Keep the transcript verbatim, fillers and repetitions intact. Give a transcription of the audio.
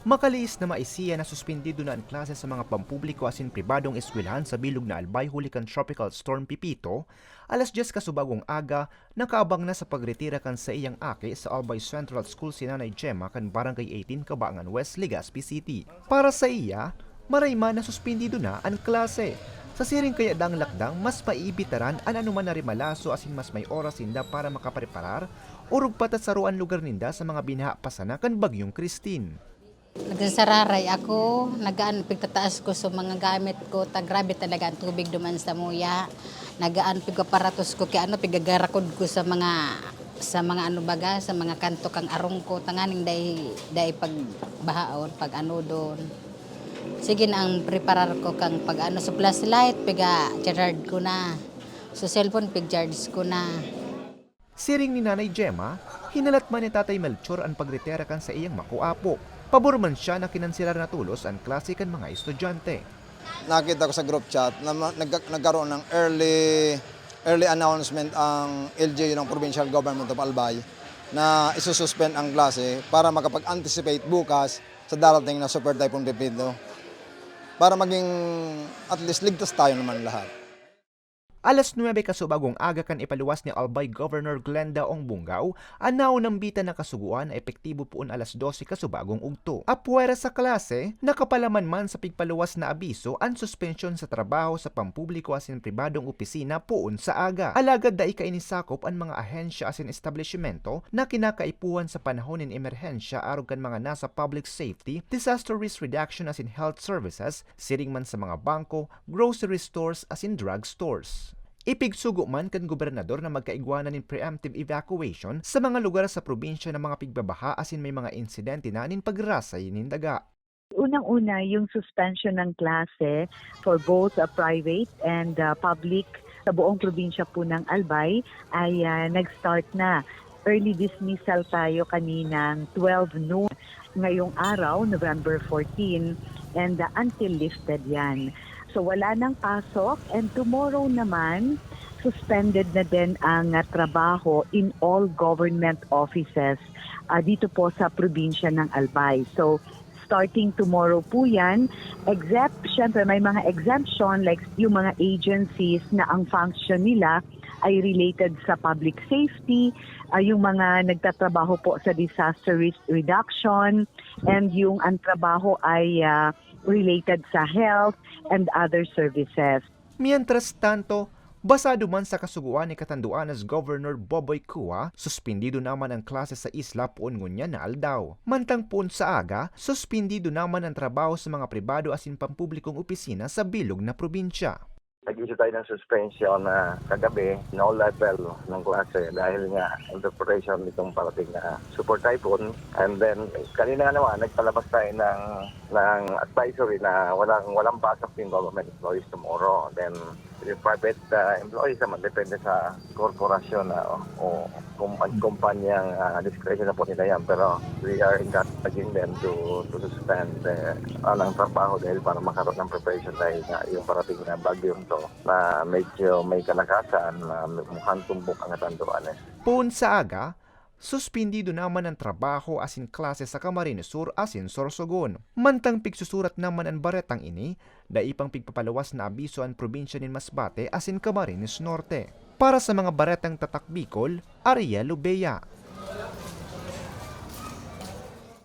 Makalihis na maisiya na suspendido na an klase sa mga pampubliko asin pribadong eskwelahan sa bilog na Albay huli kan Tropical Storm Pepito, alas dyes kasubagong aga, nakaabang na sa pagretira kan saiyang aki sa Albay Central School si Nanay Gemma kan Barangay eighteen, Cabangan West, Legazpi City. Para sa iya, maray man na suspendido na an klase. Sa siring kaya daang lakdang, mas maiibitaran an anoman na remalaso asin mas may oras sinda para makapreparar, orog pa ta saro an lugar ninda sa mga binaha pa sana kan Bagyong Christine. Nagsasararay ako, nagaan pigtataas ko sa mga gamit ko, ta grabe talaga ang tubig duman sa muya. Nagaan pigpaparatos ko kay ano, pigagarakod ko sa mga, sa mga ano baga, sa mga kanto kang arong ko, tanganing dai, dai pagbahaon, pag ano doon. Sige na ang preparar ko kang pag ano, sa flashlight, piga-charge ko na. Sa cellphone, pig-charge ko na. Siring ni Nanay Gemma, hinalat man ni Tatay Melchor an pagretira kan saiyang makuapo. Pabor man siya na kinanselar na tolos an klase kan mga estudyante. Nakita ko sa group chat na ma-, nagka-, nagkaroon ng early, early announcement ang L G U ng Provincial Government of Albay na isususpend ang klase para makapag-anticipate bukas sa darating na Super Typhoon Pepito. Para maging at least ligtas tayo naman lahat. Alas nuebe kasubagong aga kan ipaluwas ni Albay Governor Glenda Ong Bongao an naunambitan na kasugoan na epektibo poon alas dose kasubagong udto. Apwera sa klase, nakapalaman man sa pigpaluwas na abiso an suspensyon sa trabaho sa pampubliko asin pribadong opisina poon sa aga. Alagad dai kaini sakop an mga ahensya asin establisimento na kinakaipuhan sa panahon nin emerhensya arog kan mga nasa public safety, disaster risk reduction asin health services, siring man sa mga bangko, grocery stores asin drug stores. Ipigsugo man kan gobernador na magkaigwa na nin preemptive evacuation sa mga lugar sa probinsya na mga pigbabaha asin may mga insidente na nin pagrasay nin daga. Unang-una, yung suspension ng klase for both, uh, private and, uh, public sa buong probinsya po ng Albay ay, uh, nag-start na. Early dismissal tayo kaninang twelve noon. Ngayong araw, November fourteen, and, uh, until lifted yan. So, wala nang pasok, and tomorrow naman, suspended na din ang, uh, trabaho in all government offices, uh, dito po sa probinsya ng Albay. So, starting tomorrow po yan, except, syempre, may mga exemption, like yung mga agencies na ang function nila ay related sa public safety, ah, yung mga nagtatrabaho po sa disaster risk reduction, and yung ang trabaho ay, ah, related sa health and other services. Mientras tanto, basado man sa kasugoan ni Catanduanes Governor Boboy Cua, suspendido naman ang klase sa isla poon ngunyan na aldaw. Mantang poon sa aga, suspendido naman ang trabaho sa mga pribado asin pampublikong opisina sa bilog na probinsya. Nag-issue tayo ng suspension na kagabi, no level ng klase dahil nga in preparation nitong parating na super typhoon. And then, kanina nga naman, nagpalabas tayo ng, ng advisory na walang, walang pasok yung government employees tomorrow. Then, yung private, ah, employees naman, depende sa korporasyon na, o, o kum-, kumpanyang, ah, discretion na po nila yan. Pero we are encouraging them to, to suspend, eh, ang trabaho dahil para magkaroon ng preparation dahil nga yung parating na bagyong to na medyo may kalakasan na mukhang tumbok ang Catanduanes. Poon sa aga, suspendido naman ang trabaho asin klase sa Camarines Sur asin Sorsogon. Mantang pigsusurat naman an baretang ini, dai pang pigpapaluwas na abiso an probinsya nin Masbate asin Camarines Norte. Para sa mga baretang Tatak Bicol, Ariel Lubea.